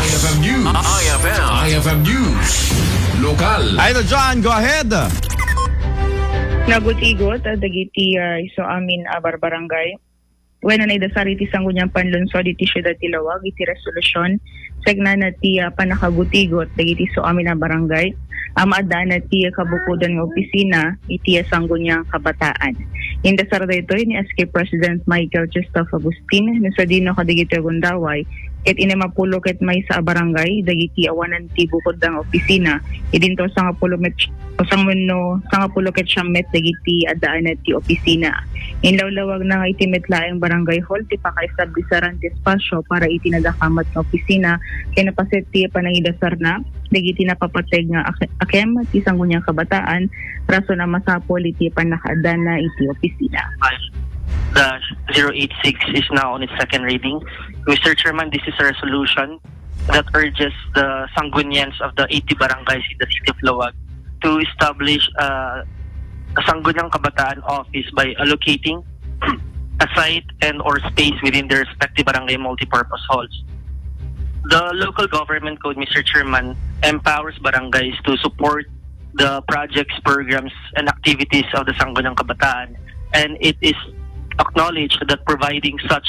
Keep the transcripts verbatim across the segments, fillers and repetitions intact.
I F M News. I F M. I F M News. Lokal. Idol John, go ahead. Nagutigot, ah, dagiti, ah, isu amin a barbarangay. Wenno naidasar iti Sangguniang Panlungsod iti Siudad ti Laoag iti resolusyon, sagnana ti, ah, pannakagutigot dagiti isu amin a barangay a maaddaan ti kabukodan nga opisina iti Sangguniang Kabataan. Indasar daytoy ni S K President Michael Christoph Agustin no sadino kadagiti agundaway ket innem a pulo ket maysa a barangay dagiti awanan ti bukodda nga opisina, idinto sangapulo met, o sangapulo ket siam met dagiti addaan ti opisina. Inlawlawagna nga iti met laeng barangay hall ti pakaestablesaran ti espasyo para iti nadakamat nga opisina, ken napaset ti panangidasarna dagiti napapateg nga ak-, akem ti Sangguniang Kabataan, rason a masapul iti pannakaaddana iti opisina. Dash zero eight six is now on its second reading. Mister Chairman, this is a resolution that urges the Sanggunians of the eighty barangays in the city of Laoag to establish, uh, a Sangguniang Kabataan office by allocating a site and or space within their respective barangay multipurpose halls. The local government code, Mister Chairman, empowers barangays to support the projects, programs, and activities of the Sangguniang Kabataan, and it is acknowledged that providing such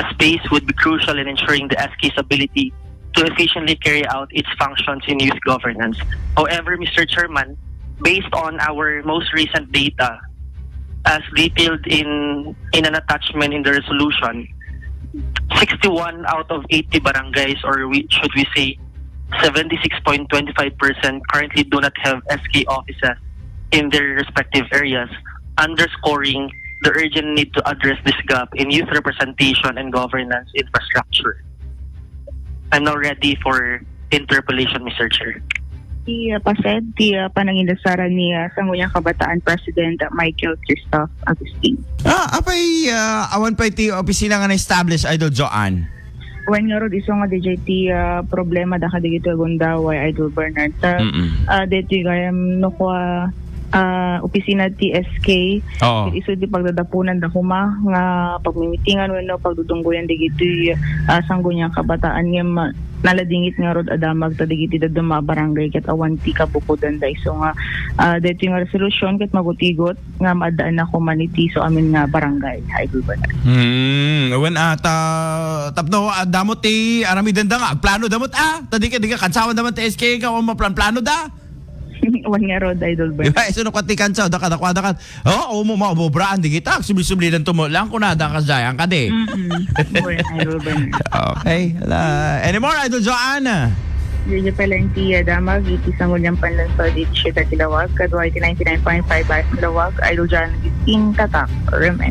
a space would be crucial in ensuring the S K's ability to efficiently carry out its functions in youth governance. However, Mister Chairman, based on our most recent data, as detailed in, in an attachment in the resolution, sixty-one out of eighty barangays, or we, should we say, seventy-six point twenty-five percent, currently do not have S K offices in their respective areas, underscoring the urgent need to address this gap in youth representation and governance infrastructure. I'm now ready for interpellation, Mister Chair. Ti, ah, paset, ti, ah, panangindasaran ni, ah, Sangguniang Kabataan President, ah, Michael Christoph Agustin. Ah, apay, ah, awan pay ti opisina nga na-establish, Idol Joanne? Wen ngarud, isu nga D J ti, ah, problema da kadagiti agundaway, Idol Bernard. Ta, Mm-mm. ah, deti gayam no kua, ah, opisina ti S K, Oo. Ket isu ti pagdadapunan da koma nga pagmimitingan wenno pagdudunggoyan dagiti, ah, Sangguniang Kabataan ngem, ah, naladingit ngarud a damag ta dagiti dadduma a barangay ket awan ti kabukodan da isu nga, ah, daytoy nga resolusyon ket magutigot nga maaddaan na koma iti isu amin nga barangay. Idol Bernard. Hmm, wen, ah, ta-, tapno, ah, damo ti aramiden da nga agplano damot, ah, ta di ka, di ka kansawan damot ti S K nga o maplan-plano da. Wan nga rod, Idol Bernard. Di ba? Isu no katikan sa, daka, daka, daka. Oh, umo, maubobraan, di kita. Subli-sublidan to mo lang kung nada ka sa yan, kadi. Mm-mm. Wan, Idol Bernard. Okay. Ala, any more, Idol Joanne? Dito pala yung tiya damag, iti Sangguniang Panlungsod, iti Siyudad ti Laoag, kadwa iti ninety-nine point five Live Laoag, Idol John Gising, Tatak, R M N.